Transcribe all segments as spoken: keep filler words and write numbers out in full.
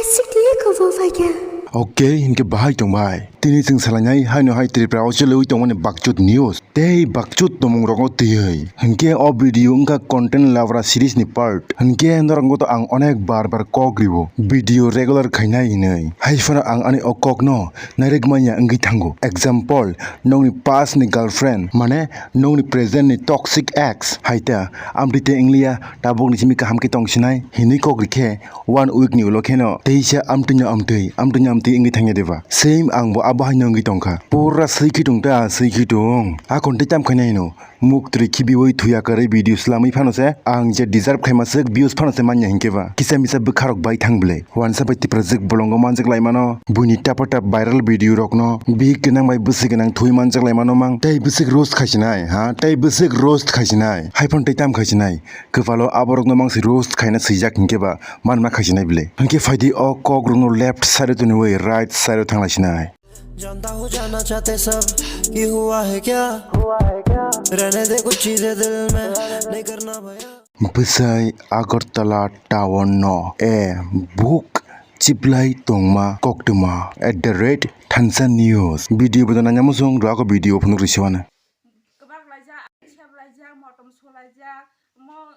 Sikti kobo phaikha. Okay, hinkhe bahai tong bai. Tini chwng salainai haino hai Tripura o chwlwi tongmani bakchut news. Tei bakchut tongmung rokno twiwi. Hinkhe o video wngkha content lavra series ni part. Hinkhe norokno to ang onek bar bar kok riwo. Video regular khainai hinwi. Hai phano ang ani o kokno nairwk manya wngwi thango. Example, nokni past ni girlfriend, mane nokni present ni toxic ex. Hai ta, amtwi tei wngliya, tabukni simi kaham khe tong sinai hinwi kok rikhe, one week ni ulo kheno teisa amtwino amtwi, amtwino amtwi wngwi thangya diba? Same ang bo abo haino wngwi tongkha. Pura swi khitung ta, swi khitung. Akon tei tam khaina hino. Muk twi khibiwi thuya kwrwi video slamwi phano se ang je deserve khaima swk views phano se manya hinkhe ba. Kisa misa bwkha rok bai thang bwle. Wansa bai Tiprajwk bolongo manjak lai mano. Buini tapa tap viral video rokno bihik gwnang bai bwswk gwnang thuwi manjak lai mano mang. Tei bwswk roast khaisinai, ha? Tei bwswk roast khaisinai. Hai phano tei tam khaisinai. Kwpalo aborokno mangsi roast khaina swijak hinkhe ba manma khaisinai bwle. Hinkhe phaidi o kokrokno left side o toniwi right side o thanglaisinai. जानता हूँ जानना चाहते सब कि हुआ है क्या रहने दे कुछ चीजें दिल में नहीं करना भैया Bwsai Agartala town no e buk chiplai tongma koktwma at the rate thansa news. Video bo nanya muchung rwako video phunuk risiwano. Kwbak laijak, sep laijak, motom so laijak, mo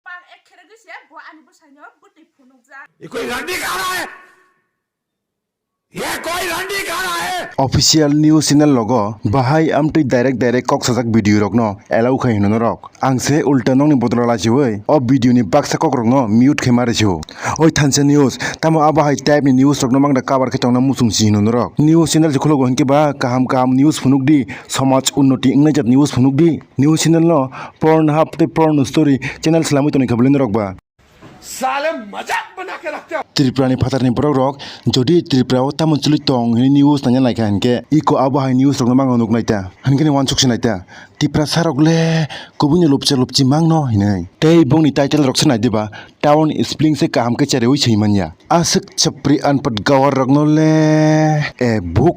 pang ek khere gwi se bo ani bwsaino bwtwi phunukjak. ये कोई रंडी कहाँ है? ये कोई रंडी कहाँ है? Official news channel logo bahai amtwi direct direct kok sajak video rokno allow khai hino norok. Ang se ulta nokni bodol lachiwi o video ni baksa kok rokno mute khai ma rw sio. Oi thansa news, tamo abo hai type ni news rokno mangda cover khe tongna muchung si hino norok. News channel se khulukgo hinkhe ba kaham kaham news phunuk di, somaj unnoti wngnai jat news phunuk di. News channel no porn hub tei porn story channel swlamwi tongwi kha bwle norok ba. साले मजाक बना के रखते हो। Tripura ni phatar ni borok rok jodi Tripura o tamo chwlwi tong hwnwi news naina naikha hinkhe iko abo hai news rokno mangno nuk naita hinkhe ni wansuk se naita Tiprasa rok le kubui ni lupcha lupchi mangno hinwi tei bongni title rok se naidiba town spelling se kaham khe cherewi swi manya aswk chapri anpat gawar rokno le e buk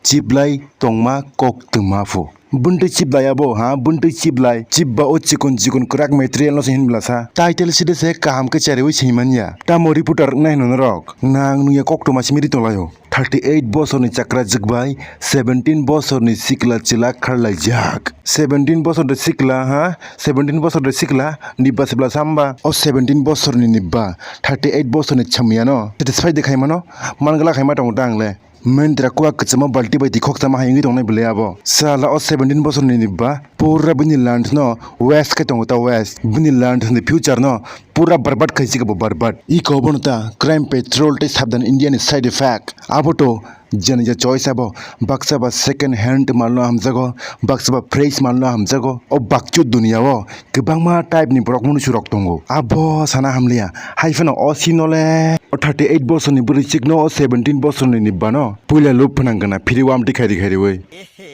chiplai tongma koktwma phu. Bwntwi chiplai abo, ha, bwntwi chiplai. Chip ba o chikon chikon kwrak material no se hin bwlasa. Title side se kaham khe chariwi swi manya. Tamo reporter wngnai hino norok. Nang nungya koktwma simi ri tonglaio. Thirty eight bosorni chakra jwk bai seventeen bosorni sikla chwla kharlaijak. Seventeen bosor de sikla, ha? Seventeen bosor de sikla, nibba sibla samba. O seventeen bosorni nibba, thirty eight bosorni chamyano satisfy de khaimano, mangla khaima tongo ta ang le. Mendra kua kwchama balti bai twi khokchama hai wngwi tongnai bwle abo. Sala o seventeen bosorni ni ba pura bini land no waste khe tongo ta waste. Bini land ni future no pura barbat khaisika bo barbat. Iko bono ta crime patrol tei sabdan India ni side effect. Abo to jani ja choice abo. Baksa ba second hand mal no hamjago, baksa ba fresh mal no hamjago. O bakchu dunia o kwbangma type ni borok mwnwi surok tongo. Abo sana hamliya. Hai phano o sino le o thirty eight bosorni bwrwi chikno o seventeen bosorni ni bano puila lub phwnang gana phiri wamtwi khairi khairiwi. एहे,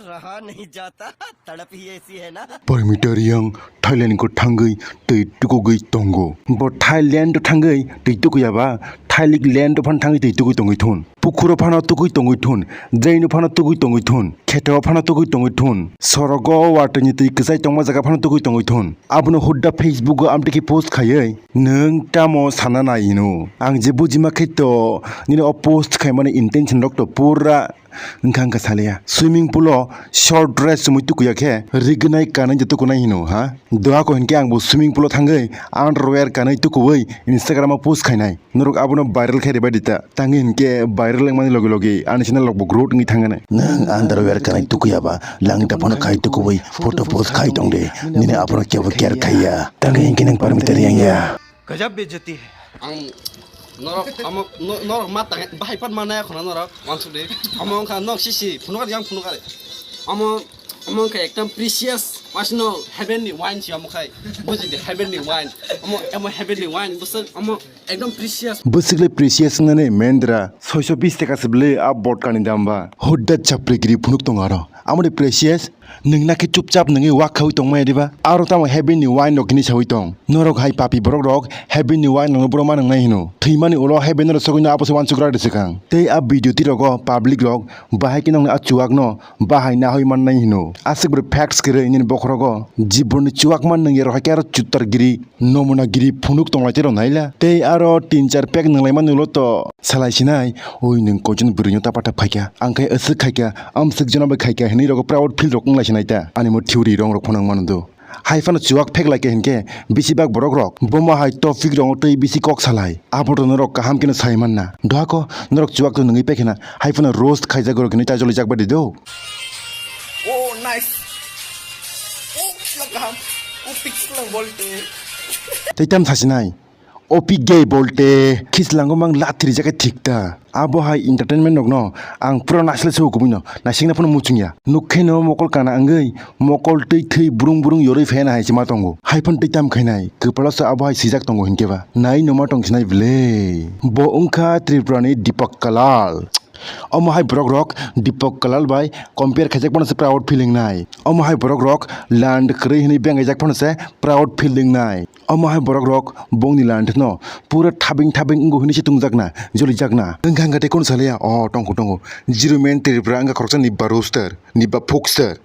रहा नहीं जाता, तड़प ही ऐसी है ना। Parmita Reang Thailand ko thangwi twi tukugwi tongo. Bo Thailand o thangwi twi tukuya ba Thailik land o phano thangwi twi tukui tongwi thun. Pukhuro phano tukui tongwi thun. Drain o phano tukui tongwi thun. Kheto phano tukui tongwi thun. Sorogo watwini twi kwchai tongma jaga phano tukui tongwi thun. Abono hudda Facebook o amtwi khe post khaiwi nwng tamo sana nai hino. Ang je bujima khe to nini o post khaimani intention rok to pura wngkha wngkha saliya. Swimming pool o short dress chumui tukuya khe rignai kanwi je tukunai hino ha. Doa ko hinkhe ang bo swimming pool o thangwi underwear kanwi tukuwi Instagram o post khainai. Norok abono viral khe ribai di ta. Tangwi hinkhe viral wngmani logi logi ani channel rok bo growth wngwi thangani. Nwng underwear kanai tukuya ba langta phano khai tukuwi photo post khai tong de. Nini abono kebo care khaiya. Tangwi hinkhe nwng Parmita Reang ya. गजब बेइज्जती है। Ang norok amo no- norok ma tang bahai pat ma naya khona norok wansuk de. Amo wngkha nok sisi phunukar yang phunukar. Amo amo wngkha ekdom precious masino heaven ni wine si amo khai. Buji de heaven ni wine. Amo amo heaven ni wine bwswk amo ekdom precious. Bwswk le precious wngnani Mendra soiso bis taka se bwle a botka ni dam ba. Hudda chapri giri phunuk tong aro. Amo de precious Nwng nakhe chupchap nwngwi wak khawi tongmaya diba? Aro tamo heaven ni wine rok hinwi sawi tong. Norok hai papi borok rok heaven ni wine rokno boro ma nwngnai hino. Thwimani ulo heaven no sogwino abo se uansuk rak de swkang. Tei a video twi rogo public rok bahai khe nokni a chuwak no bahai nahoi mannai hino. Aswk bai facts kwrwi nini bokhorogo. Jibon ni chuwak man nwngyarok hai khe aro chuttar giri, nomona giri phunuk tonglai tei rok naila. Tei aro tin char pack nwnglai mani ulo to salai sinai, oi nwng koichon bwrwi no tapa tap khaikha, ang khe aswk khaikha, amswk jona bai khaikha hinwi rogo proud feel rok wnglai sinai ta. Ani mo theory rong rok phano wng mano do. Hai phano chuwak phek lai khe hinkhe bisi bak borok rok bomo hai topic rok tei bisi kok salai. Abo to norok kaham khe no sai manna. Dohako norok chuwak to nungwi paikhe na hai phano roast khaijak rok hinwi chajoli jak badi do. Oh, nice. Oh, kislang kaham. Oh, pik kislang bolte. Tei tam sasinai. O pik gay bolte. Kislango mang lathiri jaga thik ta. Abo hai entertainment rokno ang pura naisle se kubui no. Naisingna phano muchung ya. Nukkhe no mokol kana wngwi mokol twi thwi burung burung yorwi phena hai se ma tongo. Hai phano tei tam khainai. Kwpalo se abo hai sijak tongo hinkhe ba. Nai no ma tong sinai ble. Bo wngkha Tripura ni Deepak Kalal. Omo hai borok rok Deepak Kalal bai compare khaijak phano se proud feeling nai. Omo hai borok rok land kwrwi hinwi bengaijak phano se proud feeling nai. Omo hai borok rok bongni land no pura thabing thabing wngo hinwi se tungjakna, jolijakna. Wngkha wngkha tei kono salaya, o tongkho tongkho. Zero man Tripura wngkha khoroksa ni ba roaster, ni ba pokster.